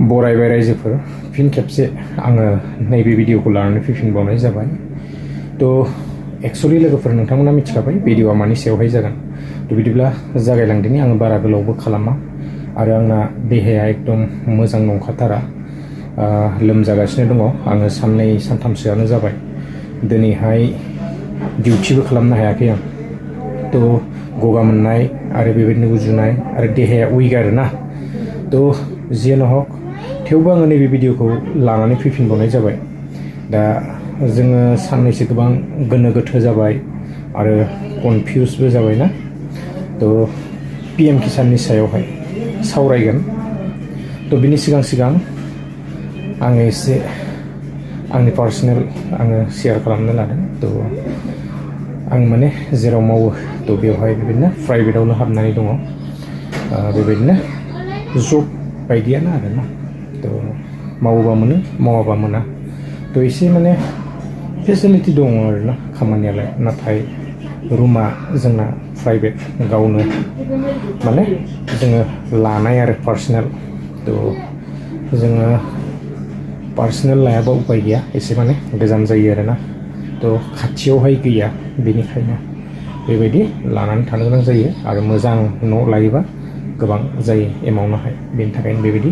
बरायबाय रायजोफोर फिन खेबसे आङो नैबे भिडिअखौ लानानै फैफिनबावनाय जाबाय। एक्चुअली लोगोफोर नोंथांमोना मिथिखाबाय भिडिअआ मानि सायावहाय जागोन। बिदिब्ला जागायलांदिनि आङो बारा गोलावबो खालामा आरो आंना देहाया एकदम मोजां नंखाथारा। लोमजागासिनो दङ आङो साननै सानथामसोआनो जाबाय। दिनैहाय डिउटिबो खालामनो हायाखै आं। गगा मोननाय आरो बेबायदिनो गुजुनाय आरो देहाया उइक आरोना। जियानो हक थेवबो आङो नैबे भिडिअखौ लानानै फैफिनबावनाय जाबाय। दा जोङो साननैसो गोबां गोनो गोथो जाबाय आरो कनफिउसबो जाबायना। PM किसाननि सायावहाय सावरायगोन। बिनि सिगां आङो एसे आंनि पार्सनेल आङो शेयार खालामनो लादों। आं माने जेराव मावो बेवहाय बेबायदिनो प्राइभेटावनो हाबनानै दङ। बेबायदिनो जब बायदियानो आरोना। मावोबा मोनो मावाबा मोना। एसे माने फेसिलिटि दङ आरोना खामानियालाय, नाथाय रुमा जोंना प्राइभेट गावनो माने जोङो लानाय आरो पार्सनेल। जोङो पार्सनेल लायाबा उपाय गैया, एसे माने गोजान जायो आरोना। खाथियावहाय गैया, बेनिखायनो बेबायदि लानानै थानो गोनां जायो। आरो मोजां न' लायोबा गोबां जायो एमाउन्टआहाय, बेनि थाखायनो बेबायदि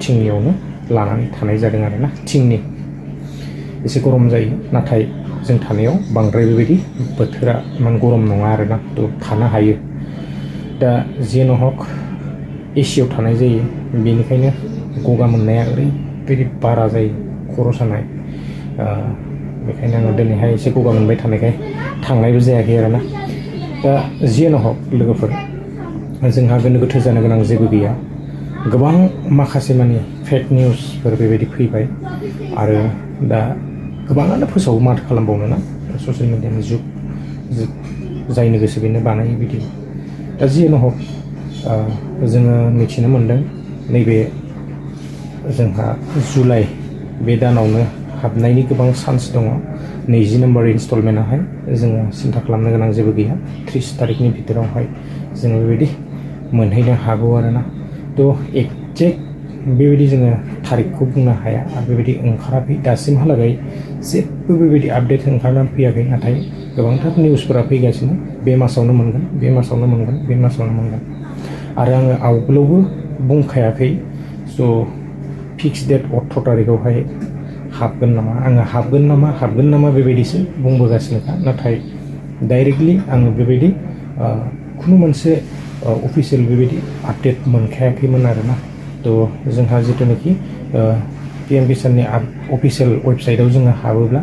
थिंनियावनो लानानै थानाय जादों आरोना। थिंनि एसे गरम जायो, नाथाय जों थानायाव बांद्राय बेबायदि बोथोरा इमान गरम नङा आरोना। थानो हायो। दा जियानो हक एसियाव थानाय जायो, बेनिखायनो गगा मोननाया ओरैबायदि बारा जायो, खर' सानाय। बेखायनो आङो दिनैहाय एसे गगा मोनबाय थानायखाय थांनायबो जायाखै आरोना। दा जियानो हक लोगोफोर, जोंहा गोनो गोथो जानो गोनां जेबो गैया। गोबां माखासे मानि फेक निउसफोर बेबायदि फैबाय आरो दा गोबाङानो फोसावो, माथो खालामबावनो ना। ससियेल मिडियानि जुग, जायनो गोसो बेनो बानायो भिडिअ। दा जियानो हक जोङो मिथिनो मोन्दों नैबे जोंहा जुलाइ बे दानावनो हाबनायनि गोबां चान्स दङ। 20 नम्बर इनस्टलमेन्टआहाय जोङो सिन्था खालामनो गोनां जेबो गैया। 30 तारिखनि भितरावहाय जोङो बेबायदि मोनहैनो हागौ आरोना। एक्जेक्ट बेबायदि जोङो थारिखखौ बुंनो हाया आरो बेबायदि ओंखाराखै दासिमहालागै जेबो बेबायदि आपडेट ओंखारनानै फैयाखै। नाथाय गोबांथार निउसफोरा फैगासिनो, बे मासावनो मोनगोन, बे मासावनो मोनगोन, बे मासावनो मोनगोन। आरो आङो आवगोलावबो बुंखायाखै फिक्स डेट 18 तारिखआवहाय हाबगोन नामा। आङो हाबगोन नामा बेबायदिसो बुंबोगासिनोखा। नाथाय डाइरेक्टलि आङो बेबायदि खुनु मोनसे अफिसियेल बेबायदि आपडेट मोनखायाखैमोन आरोना। जोंहा जिथुनाखि PM किसाननि अफिसियेल वेबसाइटआव जोङो हाबोब्ला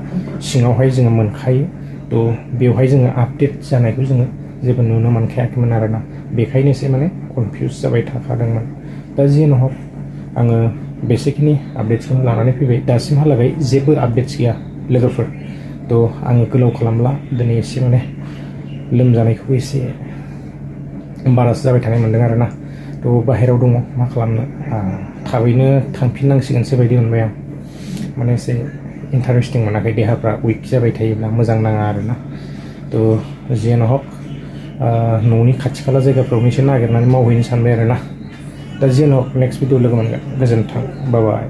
सिङावहाय जोङो मोनखायो। बेवहाय जोङो आपडेट जानायखौ जोङो जेबो नुनो मोनखायाखैमोन आरोना। बेखायनो एसे माने कनफिउस जाबाय थाखादोंमोन। दा जियानो हक आङो बेसेखिनि आपडेट्सखौनो लानानै फैबाय। दासिमहालागै जेबो आपडेट्स गैया लोगोफोर। आङो गोलाव खालामला, दिनै एसे माने लोमजानायखौ एसे बारासो जाबाय थानाय मोनदों आरोना। बाहेरायाव दङ, मा खालामनो, थाबैनो थांफिननांसिगोनसो बायदि मोनबाय आं। माने एसे इन्टारेस्टिं मोनाखै, देहाफ्रा उइक जाबाय थायोब्ला मोजां नाङा आरोना। जियानो हक न'नि खाथि खाला जायगाफ्रावनो एसे नागिरनानै मावहैनो सानबाय आरोना। दा जियानो हक नेक्स्ट भिडिअ लोगो मोनगोन। गोजोन्थों, बाय बाय।